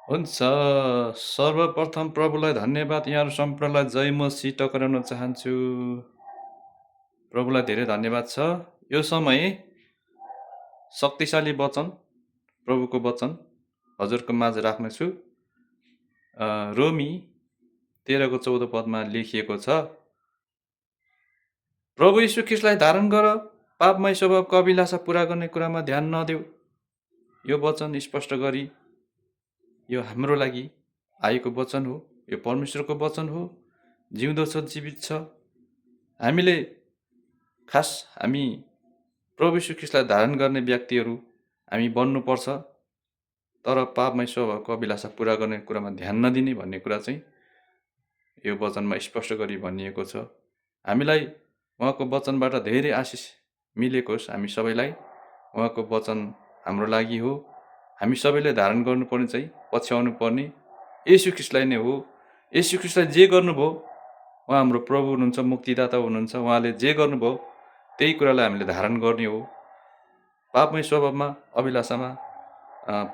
हुन्छ। सर्वप्रथम प्रभुलाई धन्यवाद। यहाँहरू सम्पूर्णलाई जय मसीह टक्राउन चाहन्छु। प्रभुलाई धेरै धन्यवाद छ। यो समय शक्तिशाली वचन, प्रभुको वचन हजुरको माझ राख्नेछु। रोमी 13:14 पदमा लेखिएको छ, प्रभु यीशु ख्रीष्टलाई धारण गर, पापमय स्वभावको अभिलाषा पूरा गर्ने कुरामा ध्यान नदेऊ। यो वचन स्पष्ट गरी यो हाम्रो लागि आएको वचन हो। यो परमेश्वरको वचन हो, जिउँदो छ, जीवित छ। हामी प्रभु यीशु ख्रीष्टलाई धारण गर्ने व्यक्तिहरू हामी बन्नुपर्छ। तर पापमय स्वभावको अभिलाषा पूरा गर्ने कुरामा ध्यान नदिने भन्ने कुरा चाहिँ यो वचनमा स्पष्ट गरी भनिएको छ। हामीलाई उहाँको वचनबाट धेरै आशिष मिलेको होस्। हामी सबैलाई उहाँको वचन हाम्रो लागि हो। हामी सबैले धारण गर्नुपर्ने चाहिँ पछ्याउनु पर्ने येशू ख्रीष्टलाई नै हो। येशू ख्रीष्टलाई जे गर्नुभयो, उहाँ हाम्रो प्रभु हुनुहुन्छ, मुक्तिदाता हुनुहुन्छ। उहाँले जे गर्नुभयो त्यही कुरालाई हामीले धारण गर्ने हो। पापमय स्वभावमा अभिलाषामा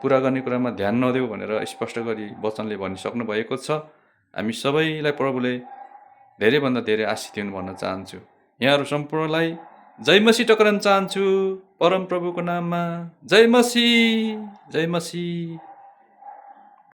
पुरा गर्ने कुरामा ध्यान नदेऊ भनेर स्पष्ट गरी वचनले भनिसक्नु भएको छ। हामी सबैलाई प्रभुले धेरैभन्दा धेरै आशिष दिनु भन्न चाहन्छु। यहाँहरू सम्पूर्णलाई जय मसीह टक्राउन चाहन्छु। परम प्रभुको नाममा जय मसीह, जय मसीह।